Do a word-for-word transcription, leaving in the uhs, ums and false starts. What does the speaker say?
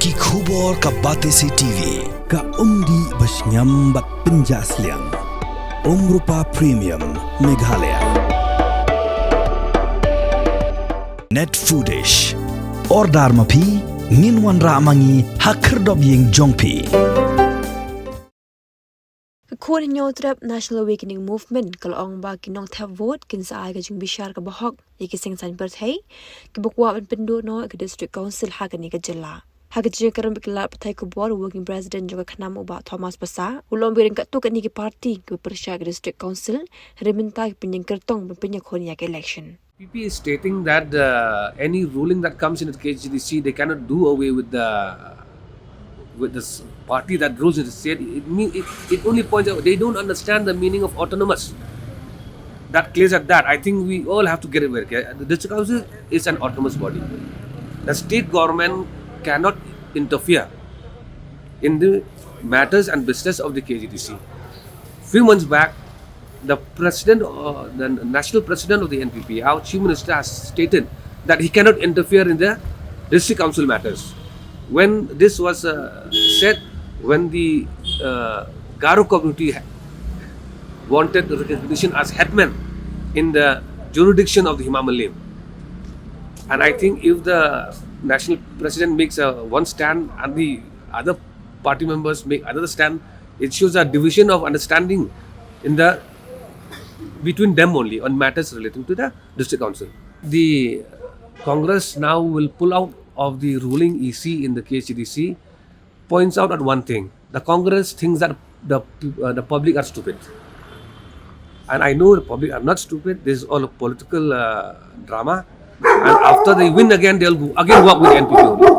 Ki khubor ka Batesi T V, ka umdih ba shngiam bad pynjah sliang. Umrupa Premium Meghalaya. Net Foodish. Order ma phi, ngin wanrah ma ngi ha khyrdop ïing jong phi. Ka khun Hynñiewtrep National Awakening Movement ka la ong ba ki nongthep vote kin sa ai ka jingbishar kaba hok ïa ki seng saiñ pyrthei kiba kwah ban pynduh noh ïa ka District Council ha kane ka jylla. Ha ka jingïakren bad ki lad pathai khubor, u Working President jong ka KHNAM, u Bah Thomas Passah, u la ong ba ryngkat katto katne ki party kiba pyrshah ïa ka District Council, hynrei mynta ki pynïeng kyrtong ban pynïakhun ïa ka election. P P is stating that uh, any ruling that comes in the K H A D C, they cannot do away with the with this party that rules in the state. It mean it, it only points out they don't understand the meaning of autonomous. That clears at that. I think we all have to get it very clear. The district council is an autonomous body. The state government cannot interfere in the matters and business of the K H A D C. Few months back, the president, uh, the national president of the N P P, our chief minister, has stated that he cannot interfere in the district council matters. When this was uh, said, when the uh, Garo community ha- wanted recognition as headman in the jurisdiction of the Hima Mallim, and I think if the national president makes a one stand and the other party members make another stand, it shows a division of understanding in the between them only on matters relating to the district council. The Congress now will pull out of the ruling E C in the K H A D C, points out at one thing. The Congress thinks that the uh, the public are stupid. And I know the public are not stupid. This is all a political uh, drama. And after they win again, they'll go, again work with N P P only.